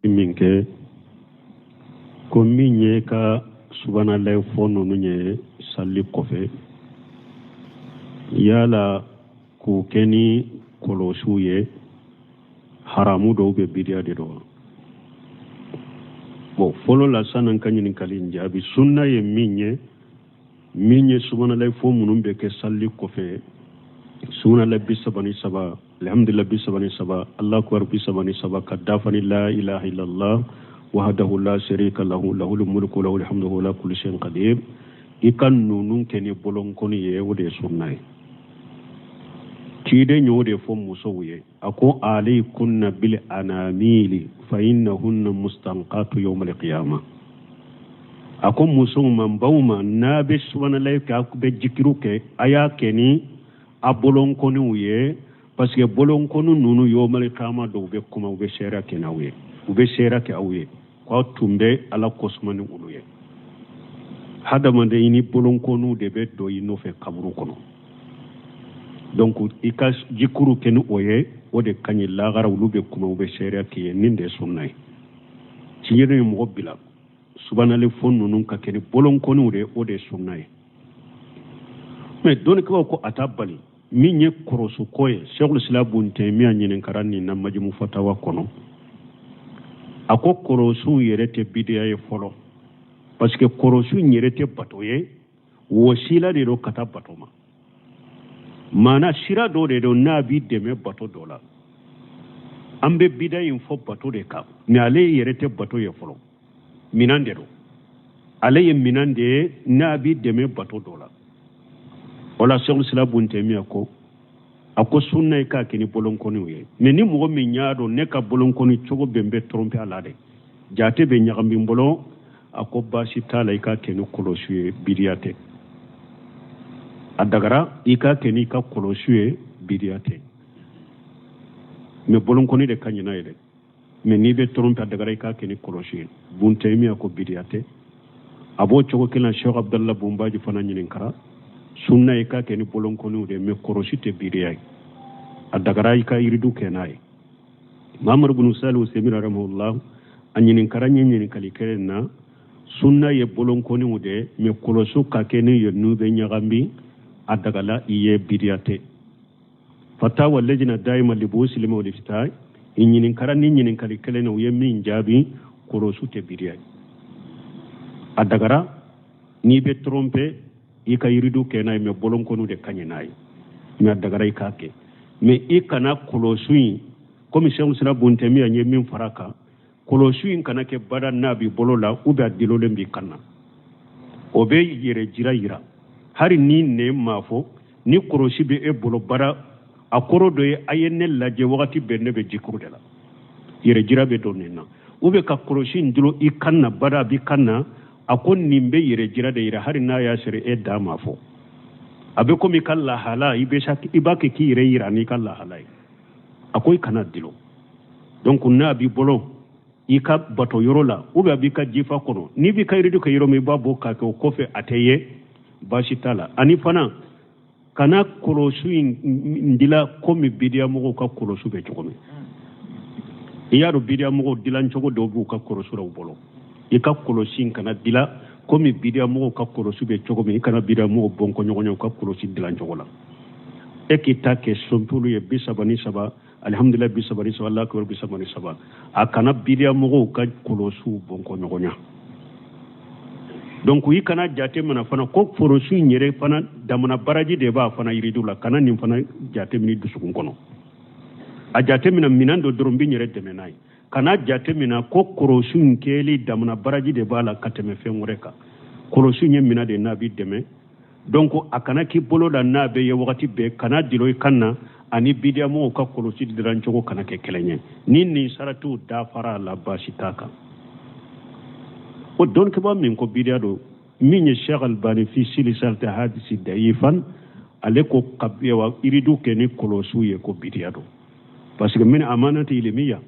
Min kɛ ko min ye ka subanalayi fɔ ninnu ye sali kɔfɛ, yala k'o kɛ ni kɔlɔsiw ye haramu don bɛ bidiya de don wa? Bon, fɔlɔ la, san'an ka ɲininkali in jaabi, sunna ye min ye, min ye subanalayi fɔ minnu bɛ kɛ sali kɔfɛ, subanalayi 33, alhamdulillah 33, allah akbar 33, ka dafa ni la ilaha illallah wahdahu la sharika lahu lahul mulku lahul hamdu wa ala kulli shay'in qadir, i ka ninnu kɛ ni bolonkɔni ye, o de ye sunna ye. Ciden y'o de fɔ musow ye, a ko alaykunna bil anamili fa innahunna mustanqatu yawm alqiyama. A ko musow ma, n baw ma, n'a bɛ subanalayi kɛ, a bɛ jikiru kɛ, a y'a kɛ ni a bolonkɔniw ye, parce que bolonkɔni ninnu, yawmal qiyama dɔw bɛ kuma, u bɛ seereya kɛ n'aw ye, u bɛ seereya kɛ aw ye k'aw tun bɛ Ala kosuma ni olu ye. Hadamaden, i ni bolonkɔniw de bɛ don i nɔfɛ kaburu kɔnɔ. Donc i ka jikuru kɛ ni o ye, o de ka ɲi. Lagara, olu bɛ kuma, u bɛ seereya k'i ye. Nin de ye sunna ye. Tiɲɛ ye mɔgɔ bila subanalayi fɔ ninnu ka kɛ ni bolonkɔniw de ye, o de ye sunna ye. Mais dɔnnikɛbaaw ko a t'a bali min ye kɔrɔsuko ye. Sɛkul Islam Bun Taymiya ɲininkara nin na Majimu Fatawa kɔnɔ. A ko kɔrɔsuw yɛrɛ tɛ bidiya ye fɔlɔ, parce que kɔrɔsu in yɛrɛ tɛ bato ye, wasila de don ka taa bato ma. Maana sira dɔ de don n'a b'i dɛmɛ bato dɔ la. An bɛ bida in fɔ bato de kan, mais ale yɛrɛ tɛ bato ye fɔlɔ, minan de don. Ale ye minan de ye n'a b'i dɛmɛ bato dɔ la. O la, Sɛkul Islam Bun Taymiya ko, a ko sunna ye k'a kɛ ni bolonkɔniw ye. Mais ni mɔgɔ min y'a dɔn ne ka bolonkɔni cogo bɛn bɛ tromper a la dɛ, jate bɛ ɲagami n bolo, a ko baasi t'a la, i k'a kɛ ni kɔlɔsi ye, bidiya tɛ. A dagara i k'a kɛ n'i ka kɔlɔsi ye, bidiya tɛ. Mais bolonkɔni de ka ɲi n'a ye dɛ. Mais n'i bɛ tromper, a dagara i k'a kɛ ni kɔlɔsi ye. Bun Taymiya ko bidiya tɛ. A b'o cogo kelen na, Sheikh Abdallah Bumbaji fana ɲininkara, sunna ye k'a kɛ ni bolonkɔniw de, mais kɔlɔsi tɛ bidiya ye, a dagara i ka yiridu kɛ n'a ye. Mamadu bunu Sali Usemina rahimahullah, a ɲininkara ɲɛ ɲininkali kelen na, sunna ye bolonkɔniw de, mais kɔlɔsiw ka kɛ ni ye n'u bɛ ɲagami, a dagala i ye, bidiya tɛ. Fatawa lejina dayima libusilima walifita, i ɲininkara ni ɲininkali kelen na, u ye min jaabi, kɔlɔsiw tɛ bidiya ye, a dagara n'i bɛ tromper i ka yiridu kɛ n'a ye, mais bolonkɔniw de ka ɲi n'a ye. Mais a dagara i k'a kɛ, mais i kana kɔlɔsi in komi Sɛku Islam Bun Taymiya ye min fara kan, kɔlɔsi in kana kɛ bada n'a b'i bolo la ou bien a dilolen b'i kan na, o bɛ yɛrɛ jira yira. Hali ni nɛn m'a fɔ, ni kɔlɔsi bɛ e bolo bada, a kɔrɔ dɔ ye a ye ne lajɛ wagati bɛɛ, ne bɛ jikuru de la, yɛrɛ jira bɛ don nin na. Ou bien ka kɔlɔsi in dulon i kan na bada, a b'i kan na, a ko nin bɛ yɛrɛ jira de yira, hali n'a y'a sɔrɔ e da m'a fɔ. A bɛ komi i ka lahala, i bɛ i b'a kɛ k'i yɛrɛ yira n'i ka lahala ye. A ko i kana dulon. Donc n'a b'i bolo i ka bato yɔrɔ la ou bien a b'i ka jifa kɔnɔ, n'i b'i ka yiridu kɛ yɔrɔ min, i b'a bɔ k'a kɛ o kɔfɛ, a tɛ ye, baasi t'a la. Ani fana kana kɔlɔsi in dila komi bidiyamɔgɔw ka kɔlɔsi bɛ cogo min. I y'a dɔn bidiyamɔgɔw dilan cogo dɔw b'u ka kɔlɔsi la u bolo. I ka kɔlɔsi in kana dila komi bidiyamɔgɔw ka kɔlɔsi bɛ cogo min. I kana bidiyamɔgɔw bɔnkɔ ɲɔgɔn ye u ka kɔlɔsi dilan cogo la. E k'i ta kɛ simple ye, 33, alihamudulila 33, ala akibaru 33. A kana bidiyamɔgɔw ka kɔlɔsiw bɔnkɔ ɲɔgɔn ɲɛ. Donc i kana jate minɛ fana ko kɔlɔsi in yɛrɛ fana damana baraji de b'a fana yiridu la. Kana nin fana jate minɛ dusukun kɔnɔ. A jate minɛ minɛn dɔ dɔrɔn bɛ n yɛrɛ dɛmɛ n'a ye. Kana jate minɛ ko kɔlɔsi in kɛli damana baraji de b'a la ka tɛmɛ fɛn wɛrɛ kan. Kɔlɔsi in ye minɛn de n'a b'i dɛmɛ. Donc a kana k'i bolo la n'a bɛ ye wagati bɛɛ, kana dilo i kan na, ani bidiyamɔgɔw ka kɔlɔsi dilan cogo kana kɛ kelen ye. Ni nin saratiw dafara a la, baasi t'a kan. O dɔnnikɛbaa min ko bidiya don, min ye Sheikh Albani fi silisalati hadisi dayifan, ale ko ka iridu kɛ ni kɔlɔsiw ye ko bidiya don, parce que min amanati ilimiya,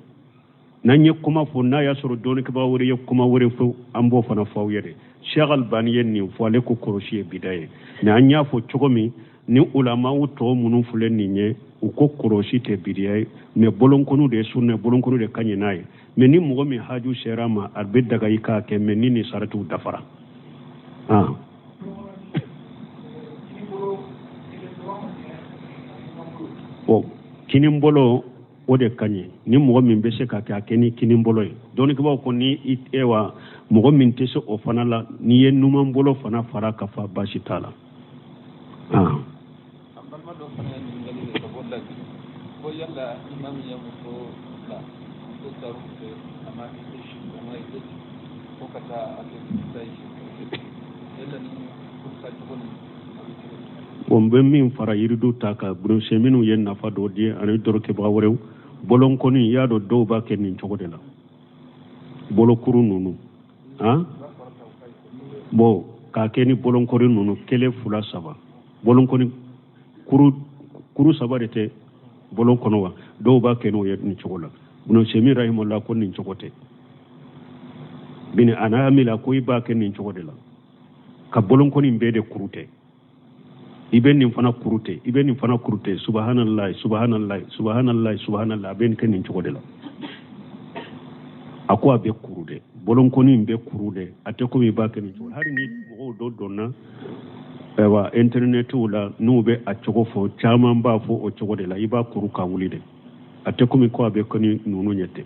n'an ye kuma fɔ, n'a y'a sɔrɔ dɔnnikɛbaa wɛrɛ ye kuma wɛrɛ fɔ, an b'o fana fɔ aw ye dɛ. Sheikh Albani ye nin fɔ, ale ko kɔlɔsi ye bidiya ye. Mais an y'a fɔ cogo min, ni ulamaw tɔ minnu filɛ nin ye, u ko kɔlɔsi tɛ bidiya ye, mais bolonkɔniw de ye sunna, bolonkɔniw de ka ɲi n'a ye. Mais ni mɔgɔ min haju sera a ma, a bɛ daga i k'a kɛ, mais ni nin saratiw dafara. Ah, bon, kinin bolo o de ka ɲi. Ni mɔgɔ min bɛ se ka kɛ, a kɛ ni kinin bolo ye. Dɔnnikɛbaaw ko ni i ewa mɔgɔ min tɛ se o fana la, n'i ye numan bolo fana fara ka fa, baasi t'a la. Ah. An balima dɔ fana ye ɲininkali kɛ ka bɔ Laginɛ ko yala ni maa min ye muso bila, muso taar'u fɛ, a ma a ma fo ka taa a kɛ furusa ye siɲɛ, yala ni furusa cogo nin a bɛ cogo di? Bon, n bɛ min fara yiridu ta kan, buruse minnu ye nafa dɔ di ani dɔrɔkɛbaga wɛrɛw bolonkɔni, i y'a dɔn dɔw b'a kɛ nin cogo de la, bolokuru ninnu, han, bon, k'a kɛ ni bolonkɔni ninnu kelen, fila, saba, bolonkɔni kuru kuru saba de tɛ bolon kɔnɔ wa? Dɔw b'a kɛ n'o ye nin cogo la. Ibn Usaymin rahimahullah ko nin cogo tɛ bini anamila, ko i b'a kɛ nin cogo de la, ka bolonkɔni bɛɛ de kuru tɛ, i bɛ nin fana kuru tɛ, i bɛ nin fana kuru tɛ, subahanallahi, subahanallahi, subahanallahi, subahanallahi, a bɛ nin kɛ nin cogo de la. A ko a bɛ kuru dɛ, bolonkɔni in bɛ kuru dɛ, a tɛ komi i b'a kɛ nin cogo. Hali ni mɔgɔw dɔ donna ayiwa intɛrinɛtiw la, n'u bɛ a cogo fɔ, caman b'a fɔ o cogo de la, i b'a kuru ka wuli dɛ, a tɛ komi ko a bɛ kɛ ni ninnu ɲɛ tɛ.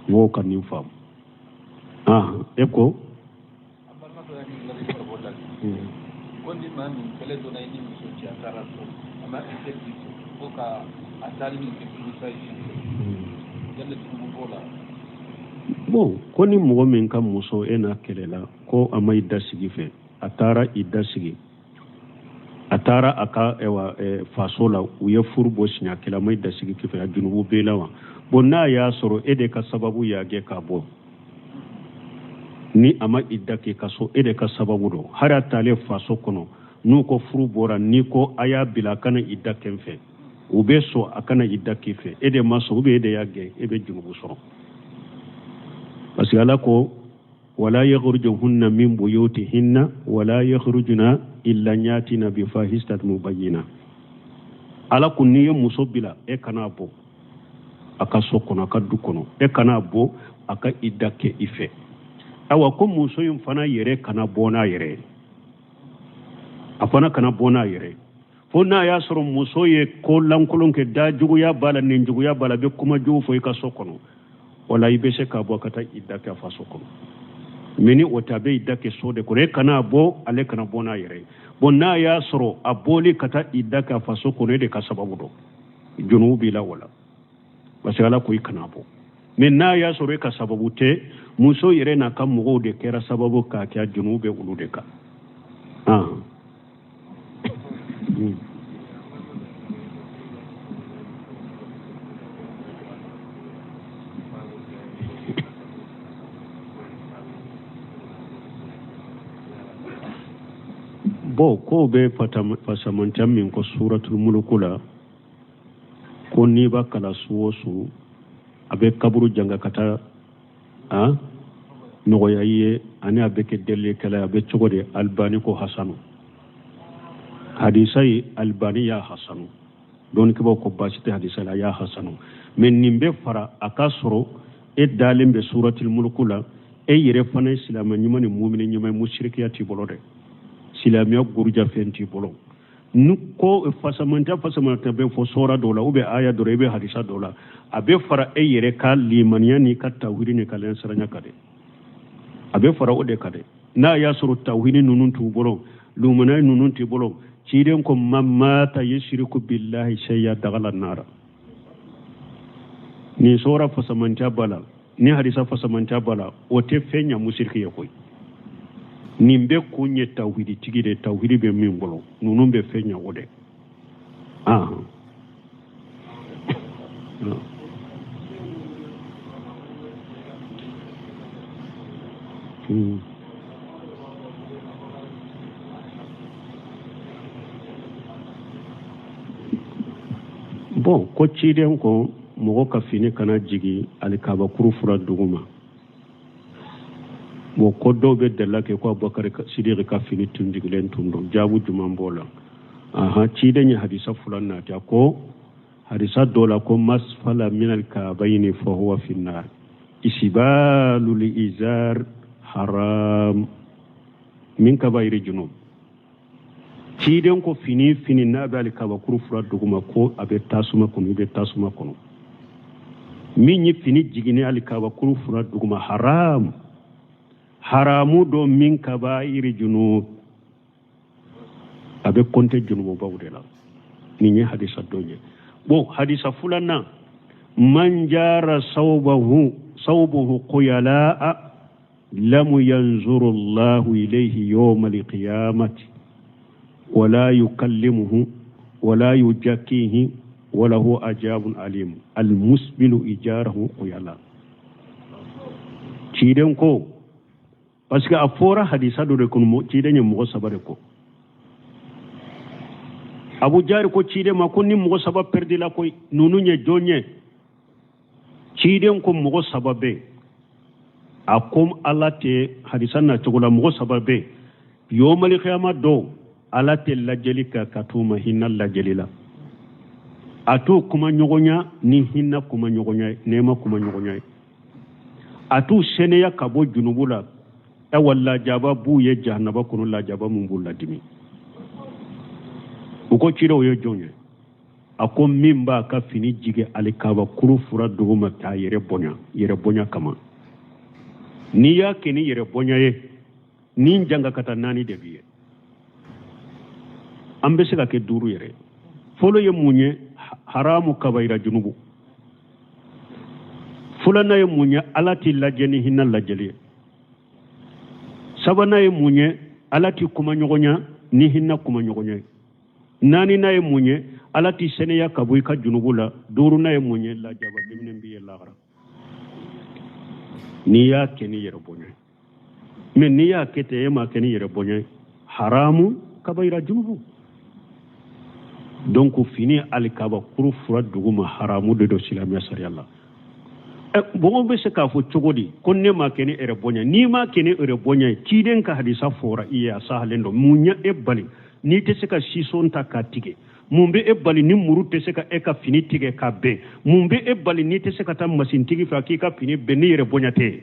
Mɔgɔw ka nin faamu. Ah, e ko An balima dɔ y'a ɲininkali kɛ ka bɔ Laginɛ ko ni maa min kɛlɛ donna i ni muso cɛ, a taara so, a ma interdit fo ka a taali min kɛ furusa ye siɲɛ, yala jurumu b'o la? Bon, ko ni mɔgɔ min ka muso e n'a kɛlɛla, ko a ma i da sigi fɛ, a taara i da sigi, a taara a ka ɛwa faso la, u ye furu bɔ siɲɛ kelen, a ma i da sigi fɛ, a junubu b'e la wa? Bon, n'a y'a sɔrɔ e de ka sababu y'a gɛn ka bɔ, ni a ma i da k'i ka so, e de ka sababu don. Hali a taalen faso kɔnɔ, n'u ko furu bɔra, n'i ko a y'a bila a kana i da kɛ n fɛ, u bɛ sɔn a kana i da k'i fɛ, e de ma sɔn, ou bien e de y'a gɛn, e bɛ junubu sɔrɔ, parce que Ala ko wala yakhrujuhunna min buyutihinna wala yakhrujuna illa yatina bi fahishatin mubayyina. Ala ko n'i ye muso bila, e kana bɔ a ka so kɔnɔ, a ka du kɔnɔ, e kana bɔ a ka i da kɛ i fɛ. Awa, ko muso in fana yɛrɛ kana bɔ n'a yɛrɛ ye, a fana kana bɔ n'a yɛrɛ ye, fo n'a y'a sɔrɔ muso ye ko lankolon kɛ, da juguya b'a la, nin juguya b'a la, a bɛ kuma jugu fɔ i ka so kɔnɔ, o la i bɛ se k'a bɔ ka taa i da kɛ a faso kɔnɔ. Mais ni o tɛ, a bɛ i da kɛ so de kɔnɔ, e kana bɔ, ale kana bɔ n'a yɛrɛ ye. Bon, n'a y'a sɔrɔ a bɔli ka taa i da kɛ a faso kɔnɔ, e de ka sababu don, junubu b'i la o la, parce que Ala ko i kana bɔ. Mais n'a y'a sɔrɔ e ka sababu tɛ, muso yɛrɛ n'a ka mɔgɔw de kɛra sababu k'a kɛ, junubu bɛ olu de kan. Ah. Bon, kow bɛ fasamantiya min ko suratul muluku la, ko n'i b'a kalan su o su, a bɛ kaburu janga ka taa a nɔgɔya i ye, ani a bɛ kɛ delilikɛla ye, a bɛ cogo di? Albani ko hasanu hadisa ye, Albani y'a hasanu, dɔnnikɛbaw ko baasi tɛ hadisa la, a y'a hasanu. Mais nin bɛ fara a ka sɔrɔ e dalen bɛ suratul muluku la, e yɛrɛ fana ye silamɛ ɲuman ni mumini ɲuman ye, musirikiya t'i bolo dɛ, silamɛya gurujafɛn t'i bolo. Ni ko fasamantɛ fasamantɛ bɛ fɔ sɔra dɔ la, ou bien aya dɔ la, i bɛ hadisa dɔ la, a bɛ fara e yɛrɛ ka limaniya n'i ka tawhidi n'i ka lɛnsiranya kan dɛ, a bɛ fara o de kan dɛ. N'a y'a sɔrɔ tawhidi ninnu t'u bolo, lumaniya ninnu t'i bolo, ciden ko man mata yushriku billahi shay'a dakhala nara. Nin sɔra fasamantɛ b'a la, ni hadisa fasamantɛ b'a la, o tɛ fɛn ɲa musiriki ye koyi. Nin bɛ kun ye tawhidi tigi de, tawhidi bɛ min bolo, ninnu bɛ fɛn ɲa o de. Ah. Bon, ko ciden ko mɔgɔ ka fini kana jigin alikabakuru fura duguma. Bon, ko dɔw bɛ dalila kɛ ko Abubakar Sidiki ka fini tun jigilen tun don, jaabu jumɛn b'o la? Ahan, ciden ye hadisa fila nati, a ko hadisa dɔ la ko masfala minal kaabayini fa huwa finnar. Isbalul izar haram min kabairi junub. Ciden ko fini fini n'a bɛ alikabakuru fura duguma ko a bɛ tasuma kɔnɔ, i bɛ tasuma kɔnɔ. Min ye fini jiginni alikabakuru fura duguma haram, haramu don min kabairi junub, a bɛ kɔnte junububaw de la. Nin ye hadisa dɔ ye. Bon, hadisa filanan, man jara sawbuhu khuyalaa lam yanzuru Allahu ilayhi yawma al-qiyamati wala yukallimuhu wala yujakkihi walahu ajabun alim almusbilu ijarahu khuyala. Ciden ko, parce que a fɔra hadisa dɔ de kɔnɔ, ciden ye mɔgɔ saba de ko. Abu Jari ko ciden ma ko ni mɔgɔ saba perdila ko ninnu ye jɔn ye? Ciden ko mɔgɔ saba bɛ yen. A ko Ala tɛ hadisa na cogo la, mɔgɔ saba bɛ yen. Yomali kiyama dɔw Ala tɛ lajɛli kɛ ka t'u ma hinɛ lajɛli la. A t'u kuma ɲɔgɔnya ni hinɛ kuma ɲɔgɔnya ye, nɛɛma kuma ɲɔgɔnya ye. A t'u sɛnɛya ka bɔ junubu la. Awa lajaba b'u ye jahanaba kɔnɔ, lajaba mun b'u ladimi. U ko cidenw ye jɔn ye? A ko min b'a ka fini jigin alikabakuru fura duguma k'a yɛrɛ bonya, yɛrɛ bonya kama. N'i y'a kɛ ni yɛrɛ bonya ye, ni janga ka taa naani de b'i ye. An bɛ se ka kɛ duuru yɛrɛ. Fɔlɔ ye mun ye? Haramu kabayira junubu. Filanan ye mun ye? Ala t'i lajɛ ni hinɛ lajɛli ye. Sabanan ye mun ye? Ala t'i kuma ɲɔgɔnya ni hinɛ kuma ɲɔgɔnya ye. Naaninan ye mun ye? Ala t'i sɛnɛya ka bɔ i ka junubu la. Duurunan ye mun ye? Lajaba dumuni b'i ye lahara. N'i y'a kɛ ni yɛrɛ bonya ye. Mais n'i y'a kɛ ten, e m'a kɛ ni yɛrɛ bonya ye, haramu kabayira junubu. Donc fini alikabakuru fura duguma haramu de don silamɛya sariya la. Mɔgɔ bɛ se k'a fɔ cogo di ko ne m'a kɛ ni yɛrɛ bonya? N'i m'a kɛ ni yɛrɛ bonya ye, ciden ka hadisa fɔra i ye, a sahalen don. Mun ye e bali n'i tɛ se ka sison ta k'a tigɛ? Mun bɛ e bali ni muru tɛ se ka e ka fini tigɛ k'a bɛn? Mun bɛ e bali n'i tɛ se ka taa masintigi fɛ k'i ka fini bɛn ni yɛrɛ bonya tɛ?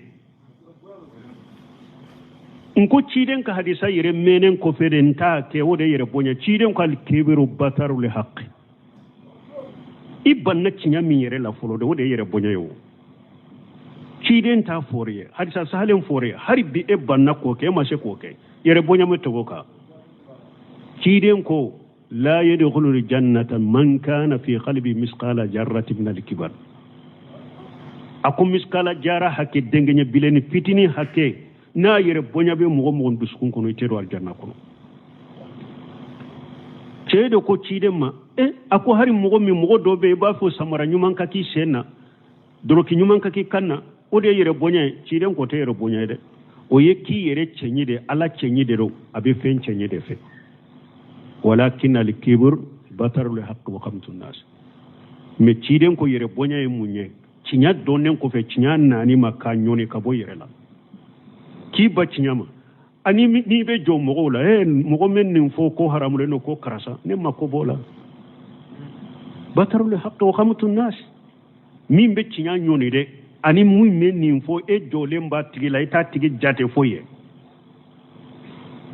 N ko ciden ka hadisa yɛrɛ mɛnnen kɔfɛ de n t'a kɛ, o de yɛrɛ bonya. Ciden ko alikibiru bataru li haqi. I banna tiɲɛ min yɛrɛ la fɔlɔ de, o de ye yɛrɛ bonya ye o. Ciden t'a fɔra ye, hadisa sahalen fɔra ye, hali bi e banna k'o kɛ, e ma se k'o kɛ, yɛrɛ bonya ma tɛmɛ o kan. Ciden ko la yadkhulu jannata man kana fi qalbi misqala jarratin min al-kibar. A ko misqala jara hakɛ denkɛ bilenni fitinin hakɛ n'a yɛrɛ bonya bɛ mɔgɔ mɔgɔ dusukun kɔnɔ, i tɛ don alijanna kɔnɔ. Cɛ de ko ciden ma, a ko hali mɔgɔ min, mɔgɔ dɔ bɛ yen, i b'a fɔ samara ɲuman ka k'i sen na, doroki ɲuman ka k'i kan na, o de ye yɛrɛ bonya ye. Ciden ko tɛ yɛrɛ bonya ye dɛ, o ye k'i yɛrɛ cɛɲi de, Ala cɛɲi de don, a bɛ fɛn cɛɲi de fɛ. Walakin al-kibr batarul haqq wa qamtu nas. Mais ciden ko yɛrɛ bonya ye mun ye? Tiɲɛ dɔnnen kɔfɛ, tiɲɛ naani ma k'a ɲɔni ka bɔ yɛrɛ la, k'i ba tiɲɛ ma. Ani n'i bɛ jɔ mɔgɔw la, mɔgɔ min nin fɔ ko haramulen don, ko karisa, ne ma ko b'o la. Batarul haqq wa qamtu nas. Min bɛ tiɲɛ ɲɔni dɛ, ani min bɛ nin fɔ, e jɔlen b'a tigi la, i t'a tigi jate foyi ye.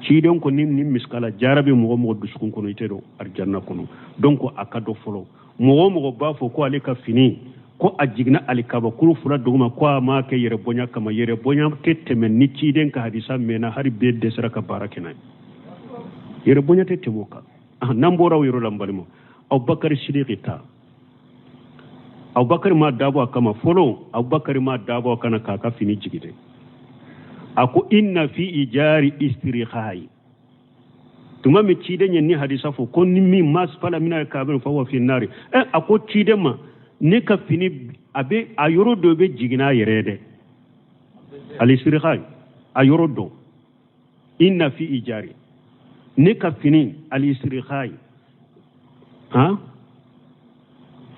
Ciden ko ni misikala jara bɛ mɔgɔ mɔgɔ dusukun kɔnɔ, i tɛ don alijanna kɔnɔ. Donc a ka dɔn fɔlɔ, mɔgɔ o mɔgɔ b'a fɔ ko ale ka fini ko a jiginna alikabakuru fura duguma, ko a m'a kɛ yɛrɛ bonya kama, yɛrɛ bonya tɛ tɛmɛ ni ciden ka hadisa mɛnna, hali bɛɛ dɛsɛra ka baara kɛ n'a ye. Yɛrɛ bonya tɛ tɛmɛ o kan. N'an bɔra o yɔrɔ la, n balima, Abubakari Sidiki ta, Abubakari ma dabɔ a kama fɔlɔ, Abubakari ma dabɔ a kana k'a ka fini jigi dɛ. A ko inna fi ijari istirihai. Tuma min ciden ye ni hadisa fɔ ko ni min ma fala mina kabir fa wa fi nari. A ko ciden ma, ne ka fini a bɛ a yɔrɔ dɔ bɛ jigin n'a yɛrɛ ye dɛ. Alisirihai, a yɔrɔ dɔ. Inna fi ijari. Ne ka fini alisirihai. Han?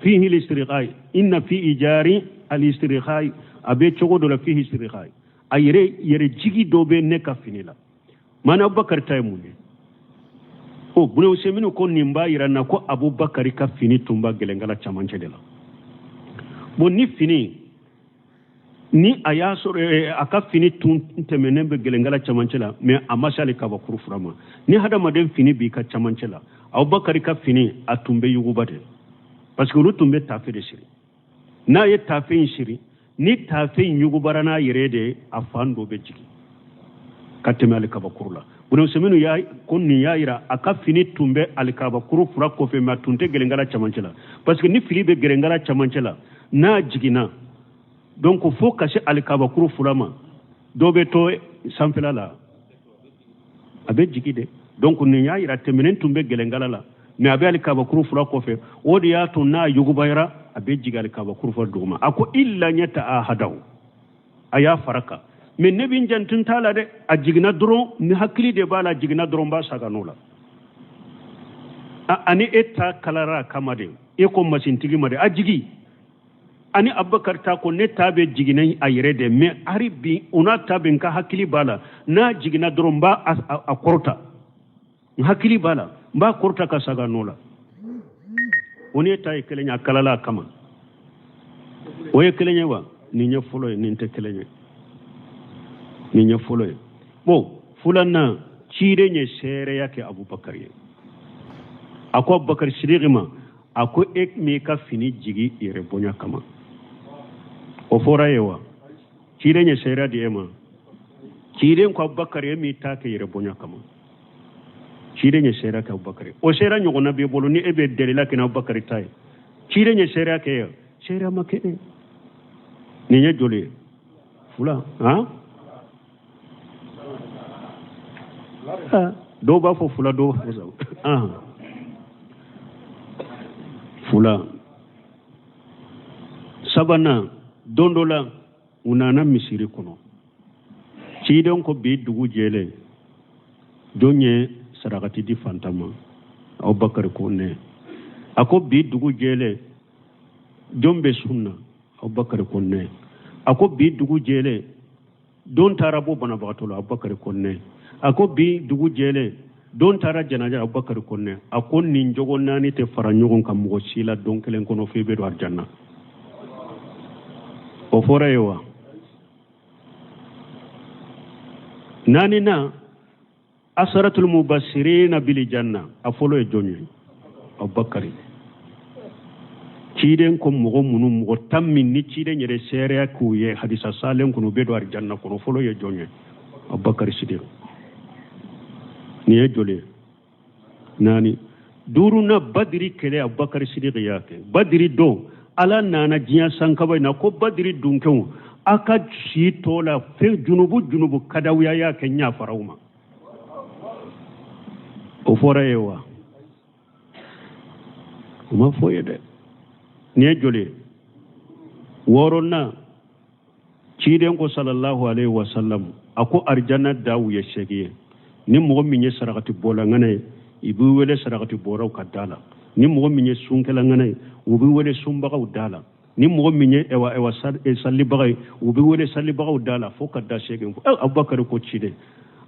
Fihi lisirihai. Inna fi ijari alisirihai. A bɛ cogo dɔ la fihi sirihai. A yɛrɛ jigi dɔ bɛ ne ka fini la. Maana Abubakari ta ye mun ye? O Buna Useminu ko nin b'a yira n na ko Abubakari ka fini tun b'a gɛlɛnkala camancɛ de la. Bon, ni fini Ni a y'a sɔrɔ a ka fini tun tɛmɛnen bɛ gɛlɛnkala cɛmancɛ la, mais a ma se ale kabakuru fura ma. Ni hadamaden fini b'i ka cɛmancɛ la, Abubakari ka fini a tun bɛ yuguba de, parce que olu tun bɛ taafe de siri. N'a ye taafe in siri, ni taafe in yugubara n'a yɛrɛ de ye, a fan dɔ bɛ jigin ka tɛmɛ ale kabakuru la. Bunusɛminu y'a ko nin y'a yira a ka fini tun bɛ alikabakuru fura kɔfɛ, mais a tun tɛ gɛlɛnkala cɛmancɛ la, parce que ni fini bɛ gɛlɛnkala cɛmancɛ la, n'a jiginna, donc fo ka se alikabakuru fura ma, dɔ bɛ to sanfɛla la, a bɛ jigin de. Donc nin y'a yira tɛmɛnen tun bɛ gɛlɛnkala la, mais a bɛ alikabakuru fura kɔfɛ. O de y'a to n'a yugubayara, a bɛ jigin alikabakuru fura duguma. A ko illa ɲɛ ta a hadaw, a y'a fara kan, mais ne bɛ n janto n t'a la dɛ, a jiginna dɔrɔn, ni hakili de b'a la, a jiginna dɔrɔn n b'a saga n'o la. Ani e ta kalara a kama de, e ko masintigi ma de a jigi. Ani Abubakar ta ko ne ta bɛ jiginna a yɛrɛ de, mais hali bi o n'a ta bɛ n ka hakili b'a la, n'a jiginna dɔrɔn n b'a a kɔrɔta, n hakili b'a la, n b'a kɔrɔta ka saga n'o la. O ni e ta ye kelen ye, a kalala a kama, o ye kelen ye wa? Nin ye fɔlɔ ye, nin tɛ kelen ye, nin ye fɔlɔ ye. Bon, filanan, ciden ye seereya kɛ Abubakar ye. A ko Abubakar Sidiki ma, a ko e m'i ka fini jigi yɛrɛ bonya kama. O fɔra ye wa? Ciden ye seereya di e ma. Ciden ko Abubakar, e m'i ta kɛ yɛrɛ bonya kama. Ciden ye seereya kɛ Abubakar ye. O seereya ɲɔgɔnna b'e bolo ni e bɛ delila kɛ n'Abubakar ta ye. Ciden ye seereya kɛ ye, seereya ma kɛ e. Nin ye joli ye? Fila. Han? Dɔw b'a fɔ fila, dɔw b'a fɔ saba. Fila. Sabanan, don dɔ la u nana misiri kɔnɔ. Ciden ko bi dugu jɛlen, jɔn ye sarakati di fantan ma? Abubakar ko ne. A ko bi dugu jɛlen, jɔn bɛ sun na? Abubakar ko ne. A ko bi dugu jɛlen, don taara bɔ banabagatɔ la? Abubakar ko ne. A ko bi dugu jɛlen, don taara janaja? Abubakar ko ne. A ko nin jogo naani tɛ fara ɲɔgɔn kan mɔgɔ si la don kelen kɔnɔ f'i bɛ don alijanna. O fɔra ye wa? Naaninan, asaratul mubashirina bil janna, a fɔlɔ ye jɔn ye? Abubakar. Ciden ko mɔgɔ minnu, mɔgɔ 10 min ni ciden yɛrɛ seereya k'u ye hadisa salen kɔnɔ, u bɛ don alijanna kɔnɔ, fɔlɔ ye jɔn ye? Abubakar Sidiq. Nin ye joli ye? Naani. Duurunan, Badiri kɛlɛ, Abubakar Sidiq y'a kɛ. Badiri don, Ala nana diɲɛ sankaba in na ko Badiri dunkew, a ka si tɔ la fɛn junubu junubu kadawuya y'a kɛ ɲafaraw ma. O fɔra ye wa? O ma fɔ ye dɛ. Nin ye joli ye? Wɔɔrɔnan, ciden ko sallallahu alaihi wa sallam, a ko arijanna daw ye 8 ye. Ni mɔgɔ min ye sarakati bɔla ŋana ye, i b'i wele sarakati bɔraw ka da la. Ni mɔgɔ min ye sunkɛla ŋana ye, u b'i wele sunbagaw da la. Ni mɔgɔ min ye ewa salibaga ye, u b'i wele salibagaw da la, fo ka da 8. Abubakar ko ciden,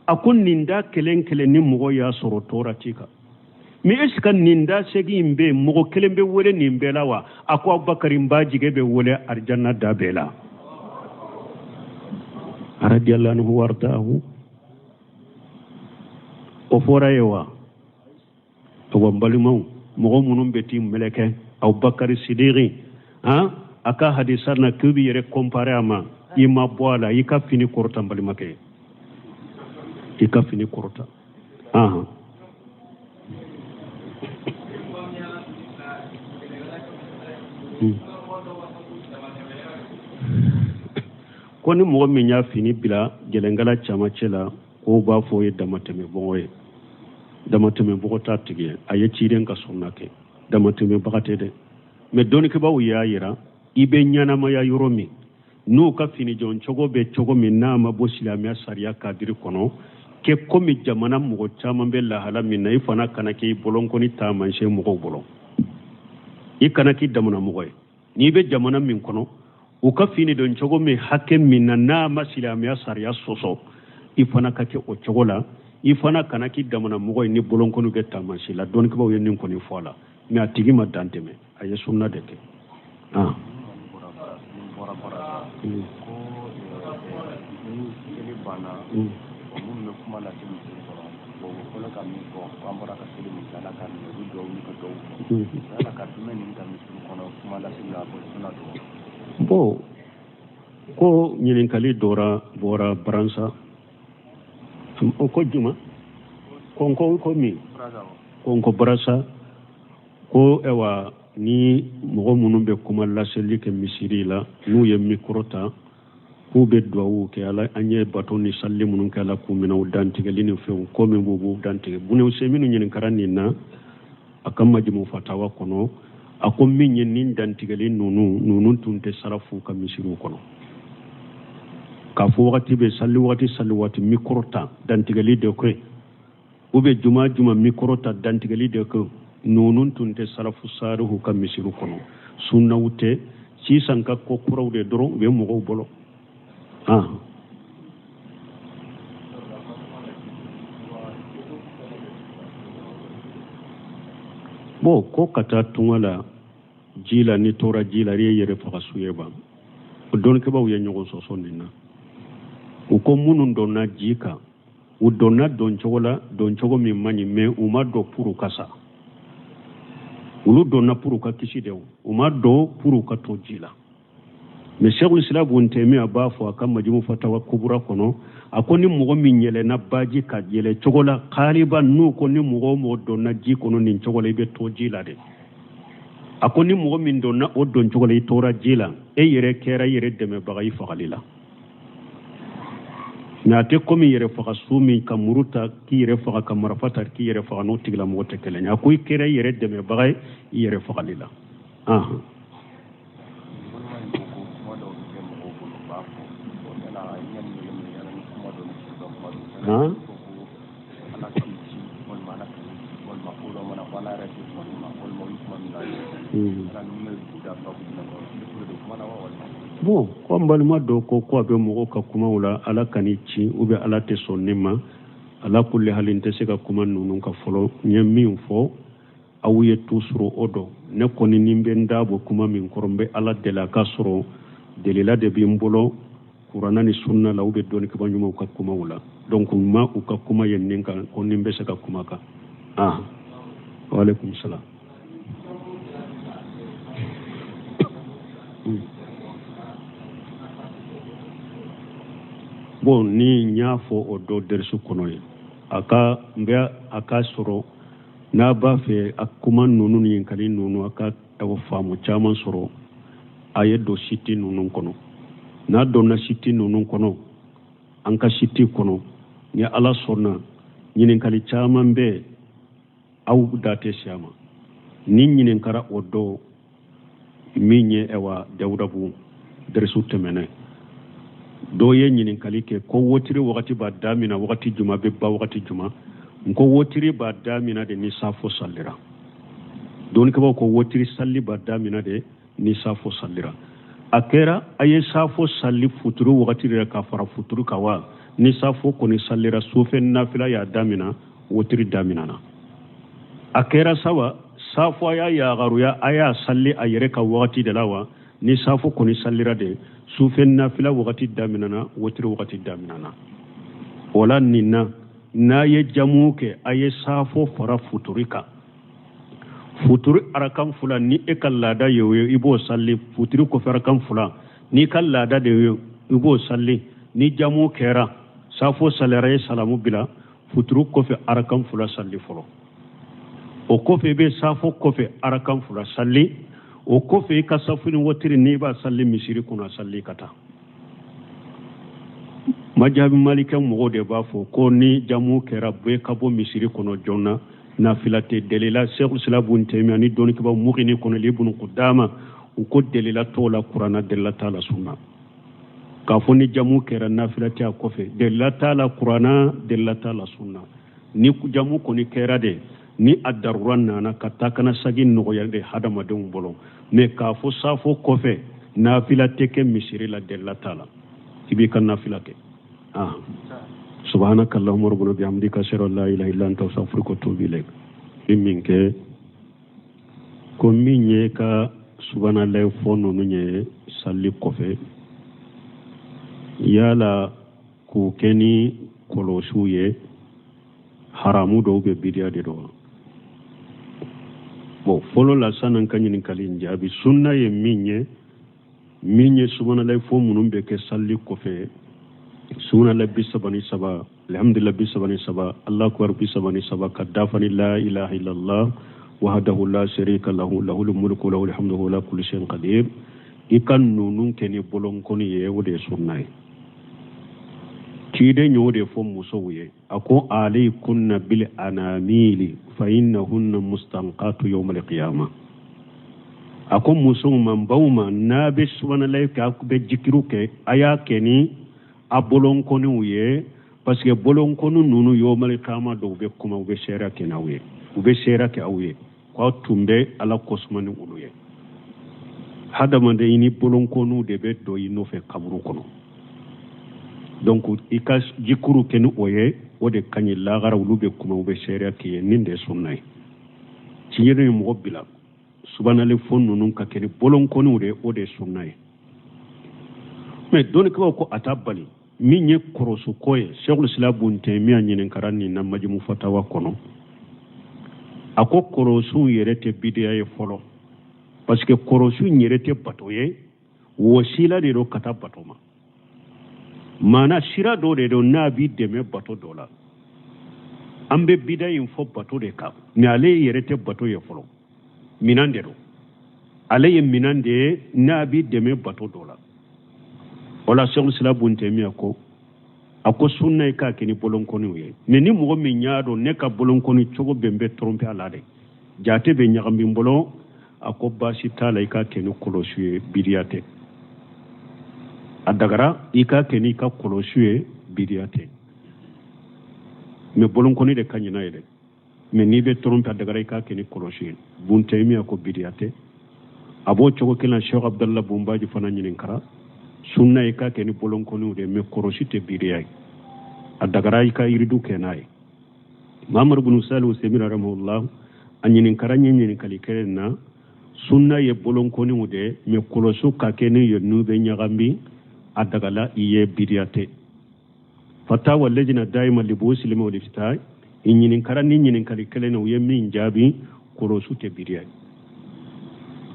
a ko nin da kelen kelen ni mɔgɔ y'a sɔrɔ tɔɔrɔ t'i kan. Mais est ce que nin da 8 in bɛ yen, mɔgɔ kelen bɛ wele nin bɛɛ la wa? A ko Abubakar, n b'a jigi bɛ wele arijanna da bɛɛ la. Radiyallahu anhu wardahu. O fɔra ye wa? Awa n balimaw, mɔgɔ minnu bɛ t'i mɛlɛkɛ Abubakar Sidiki, han, a ka hadisa na k'u b'i yɛrɛ comparer a ma, i ma bɔ a la, i ka fini kɔrɔta n balimakɛ, i ka fini kɔrɔta. Ahan. Ko ni mɔgɔ min y'a fini bila gɛlɛnkala camancɛ la, k'o b'a fɔ o ye damatɛmɛbɔgɔ ye. Damatɛmɛbɔgɔ t'a tigi ye, a ye ciden ka sunna kɛ, damatɛmɛbaga tɛ dɛ. Mais dɔnnikɛbaaw y'a yira, i bɛ ɲɛnamaya yɔrɔ min, n'u ka fini jɔn cogo bɛ cogo min, n'a ma bɔ silamɛya sariya kadiri kɔnɔ, kɛ komi jamana mɔgɔ caman bɛ lahala min na, i fana kana k'i bolonkɔni taamasiyɛn mɔgɔw bolo, i kana k'i damana mɔgɔ ye. N'i bɛ jamana min kɔnɔ, u ka fini don cogo min hakɛ min na, n'a ma silamɛya sariya sɔsɔ, i fana ka kɛ o cogo la, i fana kana k'i damana mɔgɔ ye ni bolonkɔni bɛ taamasiyɛn la. Dɔnnikɛbaaw ye nin kɔni fɔ a la, mais a tigi ma dan tɛmɛ, a ye sunna de kɛ. Ko ni seli banna, minnu bɛ kuma lase misiri kɔnɔ, bon, u fɔlɔ ka min fɔ ko an bɔra ka seli min kɛ, Ala ka minɛ, u bɛ dugawu ka dɔw fɔ. Yala ka jumɛn nin ta misiri kɔnɔ kuma lase la ko suna don? Bon, ko ɲininkali dɔra bɔra Baransa o ko juma konko ko min konko Barasa ko ɛwa ni mɔgɔ minnu bɛ kuma laseli kɛ misiri la, n'u ye mikoro ta k'u bɛ duwawu kɛ Ala an ye bato ni salli minnu kɛ, Ala k'u minɛ, u dantigɛli ni fɛnw ko min b'u b'u dantigɛ. Bune Useminu ɲininkara nin na a ka Majimu Fatawa kɔnɔ. A ko min ye nin dantigɛli ninnu tun tɛ sarafu ka misiriw kɔnɔ, k'a fɔ wagati bɛ sali wagati sali waati mikoro ta dantigɛli de kɛ, u bɛ juma juma mikoro ta dantigɛli de kɛ, ninnu tun tɛ sarafu sarihu ka misiriw kɔnɔ. Sunnaw tɛ, sisan ka ko kuraw de dɔrɔn u bɛ mɔgɔw bolo. Bon, ko ka taa tunga la ji la, ni tora ji la i ye yɛrɛ faga su ye ban. O dɔnnikɛbaaw ye ɲɔgɔn sɔsɔ nin na. U ko minnu donna ji kan, u donna don cogo la, don cogo min man ɲi, mais u ma don pour ka sa. Olu donna pour ka kisi de, u ma don pour ka to ji la. Mais Sheikhul Islam Ibn Taymiyyah b'a fɔ a ka Majmu Fatawa Kubra kɔnɔ, a ko ni mɔgɔ min yɛlɛnna baji ka yɛlɛ cogo la xaaliba, n'u ko ni mɔgɔ o mɔgɔ donna ji kɔnɔ nin cogo la, i bɛ to ji la de. A ko ni mɔgɔ min donna o don cogo la, i tora ji la, e yɛrɛ kɛra i yɛrɛ dɛmɛbaga i fagali la. Mais a tɛ komi yɛrɛ faga su min ka muru ta k'i yɛrɛ faga, ka marifa ta k'i yɛrɛ faga, n'o tigilamɔgɔ tɛ kelen ye. A ko i kɛra i yɛrɛ dɛmɛbaga ye i yɛrɛ fagali la. Bon, ko n balima dɔ ko a bɛ mɔgɔw ka kumaw la, Ala ka ni ci ou bien Ala tɛ sɔn ne ma. Ala kulli hali n tɛ se ka kuma ninnu ka fɔlɔ. N ye min fɔ aw ye tu sɔrɔ o dɔn. Ne kɔni ni bɛ n da bɔ kuma min kɔrɔ, n bɛ Ala deli a ka sɔrɔ delila de bɛ n bolo Kurana ni sunna la, u bɛ dɔnnikɛbaa ɲumanw ka kumaw la. Donc n ma u ka kuma ye nin kan ko ni n bɛ se ka kuma kan. Wa alaikum salam. Bon, ni n y'a fɔ o dɔ dɛrisu kɔnɔ ye, a ka n bɛ a ka sɔrɔ n'a b'a fɛ a kuma ninnu ɲininkali ninnu a ka faamu caman sɔrɔ, a ye don siti ninnu kɔnɔ. N'a donna siti ninnu kɔnɔ, an ka siti kɔnɔ, ni Ala sɔnna, ɲininkali caman bɛ aw da tɛ se a ma. Ni ɲininkara o dɔ min ye ɛwa Dawudabu dɛrisu tɛmɛnɛ, dɔw ye ɲininkali kɛ ko wotiri wagati b'a damina wagati juma bɛ ba wagati juma. N ko wotiri b'a damina de ni safo salira. Dɔnnikɛbaaw ko wotiri salli b'a damina de ni safo salira. A kɛra a ye safo salli futuru wagati de ka fara futuru kan wa? Ni safo kɔni salira, sufɛ nafila y'a damina, wotiri damina na. A kɛra sawa safo a y'a yagaruya a y'a salli a yɛrɛ ka wagati de la wa? Ni safo kɔni salira de, sufɛ nafila wagati damina na, wotiri wagati damina na. O la nin na, n'a ye jamu kɛ, a ye safo fara futuri kan. Futuri arakan fila ni e ka laada ye o ye, i b'o salli. Futuri kɔfɛ arakan fila n'i ka laada de ye, i b'o salli. Ni jamu kɛra, safo salira, ye salamu bila, futuri kɔfɛ arakan fila salli fɔlɔ. O kɔfɛ i bɛ safo kɔfɛ arakan fila salli. O kɔfɛ i ka safo ni wotiri n'i b'a salli misiri kɔnɔ, a salli ka taa. Majabi malikɛ mɔgɔw de b'a fɔ ko ni jamu kɛra bɛɛ ka bɔ misiri kɔnɔ joona, nafila tɛ delila. Sheikhul Islam Ibn Taymiyyah ni dɔnnikɛbaaw Mughni kɔnɔ Ibn Qudama, u ko delila t'o la Kurana, delila t'a la sunna. K'a fɔ ni jamu kɛra nafila tɛ a kɔfɛ, delila t'a la Kurana, delila t'a la sunna. Ni jamu kɔni kɛra de, ni a darura nana ka taa kana sagin nɔgɔya de hadamadenw bolo. Mais k'a fɔ safo kɔfɛ nafila tɛ kɛ misiri la, delila t'a la, i b'i ka nafila kɛ. Subhanaka Allahumma rabbana bihamdika ashhadu an la ilaha illa anta astaghfiruka wa atubu ilaik. Min kɛ ko min ye ka subhanallahi fɔ ninnu ye salli kɔfɛ, Yala k'o kɛ ni kɔlɔsiw ye haramu dɔw bɛ bidiya de don wa? Bon, fɔlɔ la, sanni ka ɲininkali in jaabi, sunna ye min ye, min ye subhanalahi fo minnu bɛ kɛ salli kɔfɛ, subhanalahi 33, alhamdulillah 33, Allahu akbar 33, ka dafa ni la ilaha illallah wahdahu la sharika lahu lahul mulku lahul hamdu wa ala kulli shay'in qadir. I ka ninnu kɛ ni bolonkɔni ye, o de ye sunna ye. Ciden y'o de fɔ musow ye, a ko alaykunna bil anamili fa innahunna mustanqatu yawm alqiyama. A ko musow ma, n baw ma, n'a bɛ subhanalahi kɛ, a bɛ jikiru kɛ, a y'a kɛ ni a bolonkɔniw ye, parce que bolonkɔni ninnu yawmal qiyama dɔw bɛ kuma, u bɛ seereya kɛ n'aw ye, u bɛ seereya kɛ aw ye k'aw tun bɛ Ala kosuma ni olu ye. Hadamaden, i ni bolonkɔniw de bɛ don i nɔfɛ kaburu kɔnɔ. Donc i ka jikuru kɛ ni o ye, o de ka ɲi. Lagara olu bɛ kuma, u bɛ seereya k'i ye. Nin de ye sunna ye. Tiɲɛ ye mɔgɔ bila subhanalahi fo ninnu ka kɛ ni bolonkɔniw de ye, o de ye sunna ye. Mais dɔnnikɛlaw ko a t'a bali min ye kɔrɔsuko ye. Sheikhul Islam Bun Taymiya ɲininkara nin na Majmu Fatawa kɔnɔ. A ko kɔrɔsuw yɛrɛ tɛ bidiya ye fɔlɔ, parce que kɔrɔsu in yɛrɛ tɛ bato ye, wasila de don ka taa bato ma. Maana sira dɔ de don n'a b'i dɛmɛ bato dɔ la. An bɛ bida in fɔ bato de kan, mais ale yɛrɛ tɛ bato ye fɔlɔ, minan de don. Ale ye minan de ye n'a b'i dɛmɛ bato dɔ la. O la Sheikhul Islam Bun Taymiya ko, a ko sunna ye k'a kɛ ni bolonkɔniw ye. Mais ni mɔgɔ min y'a dɔn ne ka bolonkɔni cogo bɛn bɛ tromper a la dɛ, jate bɛ ɲagami n bolo, a ko baasi t'a la, i k'a kɛ ni kɔlɔsi ye, bidiya tɛ. A dagara i k'a kɛ n'i ka kɔlɔsi ye, bidiya tɛ. Mais bolonkɔni de ka ɲi n'a ye dɛ. Mais n'i bɛ tromper, a dagara i k'a kɛ ni kɔlɔsi ye. Bun Taymiya ko bidiya tɛ. A b'o cogo kelen na, Sheikh Abdallah Bumbaji fana ɲininkara, sunna ye k'a kɛ ni bolonkɔniw de ye, mais kɔlɔsi tɛ bidiya ye, a dagara i ka yiridu kɛ n'a ye. Muhammad bin Salih Usaimin rahimahullah, a ɲininkara ɲɛ ɲininkali kelen na, sunna ye bolonkɔniw de ye, mais kɔlɔsiw ka kɛ ni ye n'u bɛ ɲagami, a dagala i ye, bidiya tɛ. Fatawa lajna daima libuhusil ilmi wal ifta, i ɲininkara ni ɲininkali kelen na, u ye min jaabi, kɔlɔsiw tɛ bidiya ye,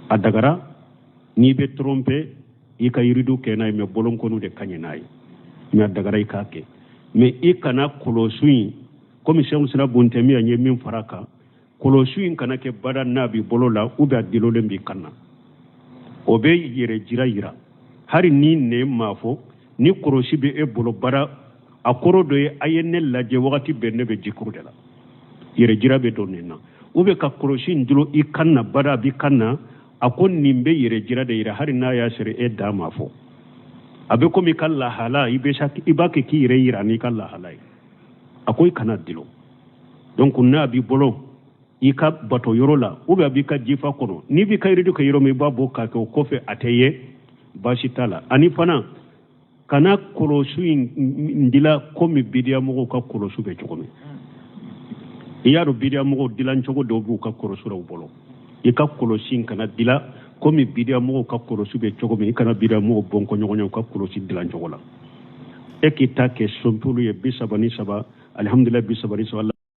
a dagara n'i bɛ tromper i ka yiridu kɛ n'a ye, mais bolonkɔniw de ka ɲi n'a ye. Mais a dagara i k'a kɛ, mais i kana kɔlɔsi in, komi Sheikh Islam Bun Taymiya ye min fara a kan, kɔlɔsi in kana kɛ bada n'a b'i bolo la ou bien a dilolen b'i kan na, o bɛ yɛrɛ jira yira. Hali ni nɛn m'a fɔ, ni kɔlɔsi bɛ e bolo bada, a kɔrɔ dɔ ye a ye ne lajɛ wagati bɛɛ, ne bɛ jikuru de la, yɛrɛ jira bɛ don nin na. Ou bien ka kɔlɔsi in dulon i kan na bada, a b'i kan na, a ko nin bɛ yɛrɛ jira de yira, hali n'a y'a sɔrɔ e da m'a fɔ. A bɛ komi i ka lahala, i b'a kɛ k'i yɛrɛ yira n'i ka lahala ye. A ko i kana dulon. Donc n'a b'i bolo i ka bato yɔrɔ la, ou bien a b'i ka jifa kɔnɔ, n'i b'i ka yiridu kɛ yɔrɔ min, i b'a bɔ k'a kɛ o kɔfɛ, a tɛ ye, baasi t'a la. Ani fana kana kɔlɔsi in dila komi bidiyamɔgɔw ka kɔlɔsi bɛ cogo min. I y'a dɔn bidiyamɔgɔw dilan cogo dɔw b'u ka kɔlɔsi la u bolo. I ka kɔlɔsi in kana dila komi bidiyamɔgɔw ka kɔlɔsi bɛ cogo min. I kana bidiyamɔgɔw bɔnkɔ ɲɔgɔn ye u ka kɔlɔsi dilan cogo la. E k'i ta kɛ sɔnpulu ye 33, alihamudulila 33.